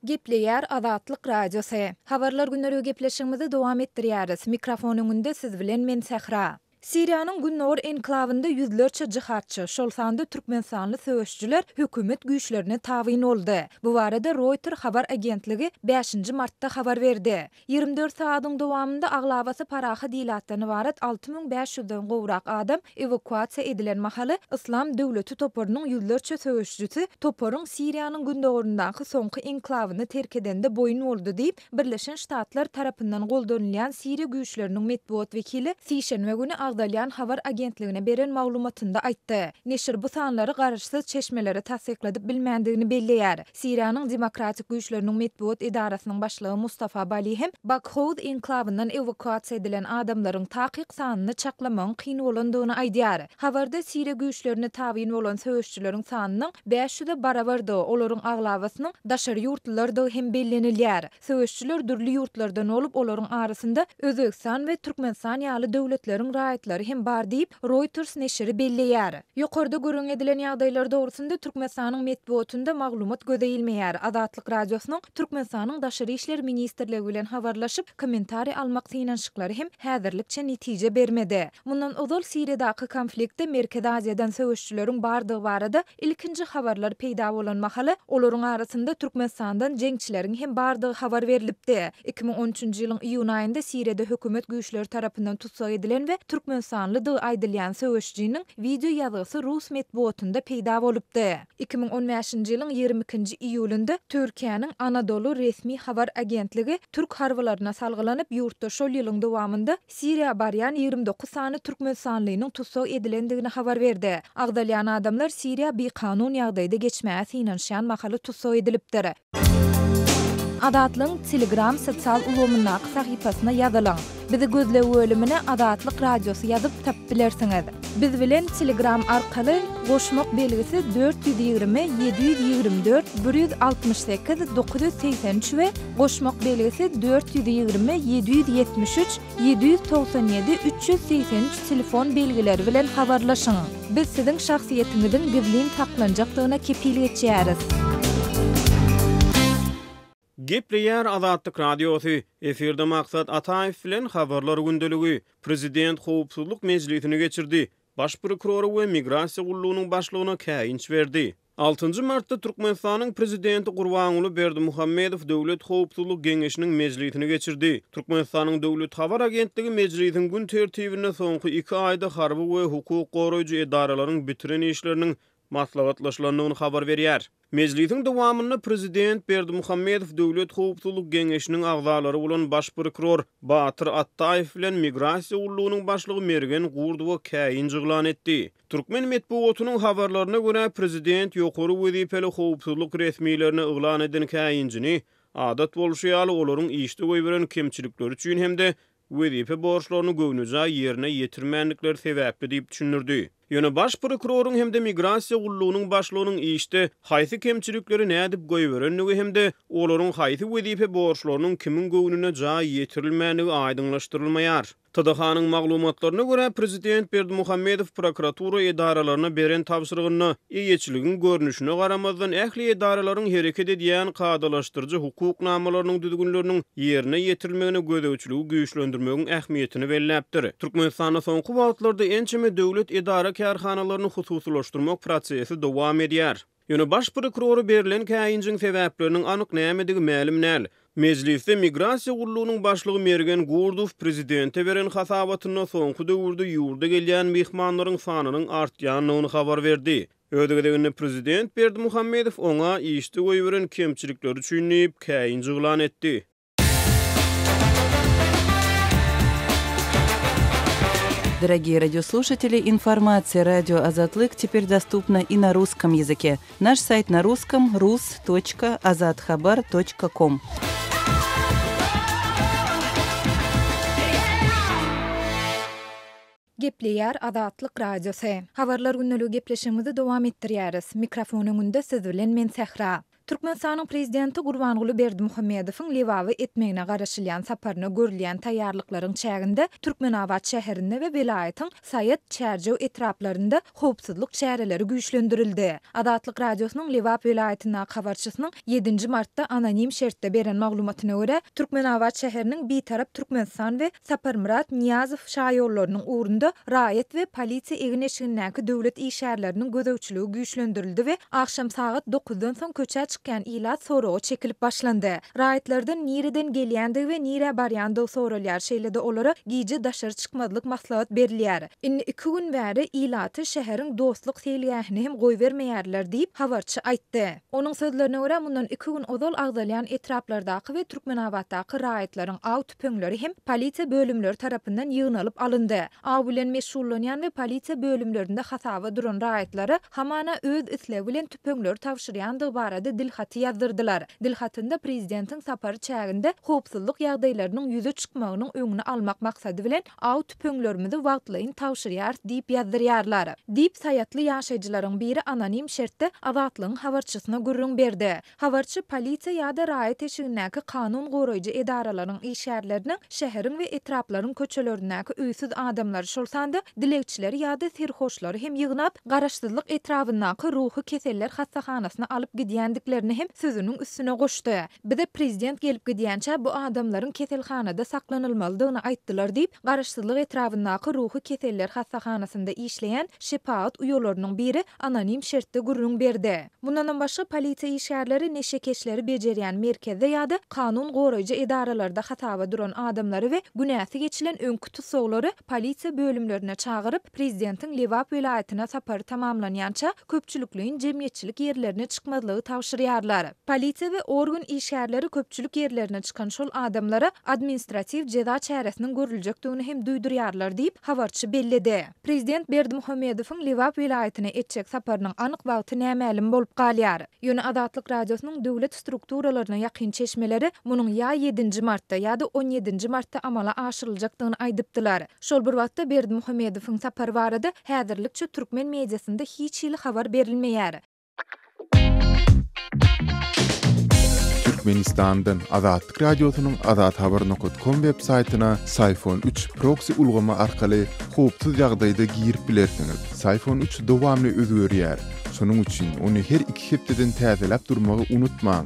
Gepleýär Azatlyk Radiosy. Habarlar gündeligi gepleşigimizi dowam etdirýäris. Mikrofon öňünde siz bilen men Sähra. Siriýanyň gündogar enklawynda ýüzlerçe jihadçy, şol sanda türkmenistanly söweşijiler hökümet güýçlerine tabyn boldy. Bu barada Roýter habar agentligi bäşinji martda habar berdi. 24 sagadyň dowamynda aglabasy parahat ilatdan ybarat 6500 den gowrak adam ewakuasiýa edilen mahaly, Yslam döwleti toparynyň ýüzlerçe söweşijisi toparyň Siriýanyň gündogaryndaky soňky enklawyny terk edende boýun boldy diýip, Birleşen Ştatlar tarapyndan goldanylýan Siriýa güýçleriniň metbugat wekili sişenbe güni agzalýan habar agentligine beren maglumatynda aýtdy. Neşir bu sanlary garaşsyz çeşmelere tassykladyp bilmändigini belleýär. Siriýanyň Demokratik güýçleriniň metbugat edarasynyň başlygy Mustafa Bali hem Baghuz enklawyndan ewakuasiýa edilen adamlaryň takyk sanyny çaklamagyň kyn bolandygyny aýdýar. Habarda Siriýa güýçlerine tabyn bolan söweşijileriň sanynyň 500-e barabardygy, olaryň aglabasynyň daşary ýurtlulardygy hem bellenilýär. Söweşijiler dürli ýurtlardan bolup, olaryň arasynda Özbegistan we Türkmenistan ýaly döwletleriň raýatlary hem bar diýip, Reuters neşiri belleýär. Ýokarda gürrüň edilen ýagdaýlar dogrusynda Türkmenistanyň metbugatynda maglumat göze ilmeýär. Azatlyk Radiosynyň Türkmenistanyň Daşary işler ministrligi bilen habarlaşyp, kommentariý almak synanyşyklary hem häzirlikçe netije bermedi. Mundan ozal Siriýadaky konfliktde Merkezi Aziýadan söweşijileriň bardygy barada ilkinji habarlar peýda bolan mahaly, olaryň arasynda Türkmenistandan jeňçileriň hem bardygy habar berlipdi. 2013-nji ýylyň iýun aýynda Siriýada hökümet güýçleri tarapyndan tussag edilen we türkmenistanlydygy aýdylýan söweşijiniň wideo ýazgysy rus metbugatynda peýda bolupdy. 2015-nji ýylyň 22-nji iýulynda Türkiýäniň Anadolu resmi habar agentligi türk harbylaryna salgylanyp, ýurtda şol ýylyň dowamynda Siriýa barýan 29 sany türkmenistanlynyň tussag edilendigini habar berdi. Agzalýan adamlar Siriýa bikanun ýagdaýda geçmäge synanyşýan mahaly tussag edilipdir. Azatlygyň Telegram sosial ulgamyndaky sahypasyna ýazylyň. Bizi gözleg bölümine Azatlyk Radiosy ýazyp tapyp bilersiňiz. Biz bilen Telegram arkaly goşmak belgisi 420 724 168 983 we goşmak belgisi 420 773 797 383 telefon belgileri bilen habarlaşyň. Biz siziň şahsyýetiňiziň gizlin saklanjakdygyna kepil geçýäris. Gepleýär Azatlyk Radiosy, Efirde Maksat Ataýew bilen Habarlar gündeligi. Prezident Howpsuzlyk mejlisini geçirdi. Baş prokurora we Migrasiýa gullugynyň başlygyna käýinç berdi. Altynjy martda Türkmenistanyň Prezidenti Gurbanguly Berdimuhamedow Döwlet howpsuzlyk geňeşiniň mejlisini geçirdi. Türkmenistanyň Döwlet habar agentligi mejlisiň gün tertibinde soňky iki aýda harby we hukuk goraýjy edaralaryň bitiren işleriniň maslahatlaşylandygyny habar berýär. Mejlisiň dowamynda prezident Berdimuhamedow Döwlet howpsuzlyk geňeşiniň agzalary bolan baş prokuror Batyr Atdaýew bilen Migrasiýa gullugynyň başlygy Mergen Gurdowa käýinç yglan etdi. Türkmen metbugatynyň habarlaryna görä, prezident ýokary wezipeli howpsuzlyk resmilerine yglan eden käýinjini, adat bolşy ýaly, olaryň işde goýberen kemçilikleri üçin hem-de wezipe borçlaryny göwnejaý ýerine ýetirmändikleri sebäpli diýip düşündirdi. Ýöne baş prokuroryň hem-de migrasiýa gullugynyň başlygynyň işde haýsy kemçilikleri nädip goýberendigi hem-de olaryň haýsy wezipe borçlarynyň kimiň göwnüne jaý ýetirilmändigi aýdyňlaşdyrylmaýar. TDH-nyň maglumatlaryna görä, prezident Berdimuhamedow prokuratura edaralaryna beren tabşyrygynda eýeçiligiň görnüşine garamazdan ähli edaralaryň hereket edýän kadalaşdyryjy hukuk namalarynyň düzgünleriniň ýerine ýetirilmegine gözegçiligi güýçlendirmegiň ähmiýetini belläpdir. Türkmenistanda soňky wagtlarda ençeme döwlet edara-kärhanalaryny hususylaşdyrmak prosesi dowam edýär. Ýöne baş prokurora berlen käýinjiň sebäpleriniň anyk nämedigi mälim däl. Mejlisde Migrasiýa gullugynyň başlygy Mergen Gurdow prezidente beren hasabatynda soňky döwürde ýurda gelýän myhmanlaryň sanynyň artýandygyny habar berdi. Öz gezeginde prezident Berdimuhamedow oňa işde goýberen kemçilikleri üçin diýip, käýinç yglan etdi. Дорогие радиослушатели, информация радио Азатлык теперь доступна и на русском языке. Наш сайт на русском rus.azathabar.com. Gepleýär Azatlyk Radiosy. Habarlar gündeligi gepleşigimizi dowam etdirýäris. Mikrofon öňünde siz bilen men Sähra. Türkmenistanyň Prezidenti Gurbanguly Berdimuhamedowyň Lebaba etmegine garaşylýan saparyna görülýän taýýarlyklaryň çäginde Türkmenabat şäherinde we welaýatyň Saýat, Çärjew etraplarynda howpsuzlyk çäreleri güýçlendirildi. Azatlyk Radiosynyň Lebap welaýatyndaky habarçysynyň ýedinji martda anonim şertde beren maglumatyna görä, Türkmenabat şäheriniň Bitarap Türkmenistan we Saparmyrat Nyýazow şaýollarynyň ugrunda raýat we polisiýa egin-eşigindäki döwlet işgärleriniň gözegçiligi güýçlendirildi we agşam sagat dokuzdan soň köçä çykýan ilat soraga çekilip başlandy. Raýatlardan nireden gelýändigi we nirä barýandygy soralýar, şeýle-de olara gije daşary çykmazlyk maslahat berilýär. Indi iki gün bäri ilaty şäheriň Dostluk seýilgähine hem goýbermeýärler diýip, habarçy aýtdy. Onuň sözlerine görä, mundan iki gün ozal agzalýan etraplardaky we Türkmenabatdaky raýatlaryň aw tüpeňleri hem polisiýa bölümleri tarapyndan ýygnalyp alyndy. Aw bilen meşgullanýan we polisiýa bölümlerinde hasaba duran raýatlara hamana öz islegi bilen tüpeňleri tabşyrýandygy barada dilhaty ýazdyrdylar. Dilhatynda prezidentiň sapary çäginde howpsuzlyk ýagdaýlarynyň ýüze çykmagynyň öňüni almak maksady bilen aw tüpeňlerimizi wagtlaýyn tabşyrýarys diýip ýazdyrýarlar. Diýip, saýatly ýaşaýjylaryň biri anonim şertde Azatlygyň habarçysyna gürrüň berdi. Habarçy polisiýa ýa-da raýat eşigindäki kanun goraýjy edaralaryň işgärleriniň şäheriň we etraplaryň köçelerindäki öýsüz adamlary, şol sanda dilegçileri ýa-da serhoşlary hem ýygnap, Garaşsyzlyk etrabyndaky ruhy keseller hassahanasyna alyp gidýändiklerini hem sözüniň üstüne goşdy. Bize prezident gelip gidýänçä bu adamlaryň keselhanada saklanylmalydygyny aýtdylar diýip, Garaşsyzlyk etrabyndaky ruhy keseller hassahanasynda işleýän şepagat uýalarynyň biri anonim şertde gürrüň berdi. Mundanam başga, polisiýa işgärleri neşekeşleri bejerýän merkezde ýa-da kanun goraýjy edaralarda hasaba duran adamlary we günäsi geçilen öňki tussaglary polisiýa bölümlerine çagyryp, prezidentiň Lebap welaýatyna sapary tamamlanýança köpçülikleýin jemgyýetçilik ýerlerine çykmazlygy tabşyrýarlar. Polisiýa we organ işgärleri köpçülik ýerlerine çykan şol adamlara administratiw jeza çäresiniň görüljekdigini hem duýdurýarlar diýip, habarçy belledi. Prezident Berdimuhamedowyň Lebap welaýatyna etjek saparynyň anyk wagty nämälim bolup galýar. Ýöne Azatlyk Radiosynyň döwlet strukturalaryna ýakyn çeşmeleri munuň ýa ýedinji martda, ýa-da on ýedinji martda amala aşyryljakdygyny aýdypdylar. Şol bir wagtda, Berdimuhamedowyň sapary barada häzirlikçe türkmen mediasynda hiç hili habar berilmeýär. Türkmenistandan Azatlyk Radiosynyň azathabar nokat kom web saýtyna Syfon üç proksi ulgamy arkaly howpsuz ýagdaýda girip bilersiňiz. Syfon üç dowamly özgerýär. Şonuň üçin ony her iki hepdeden täzeläp durmagy unutmaň.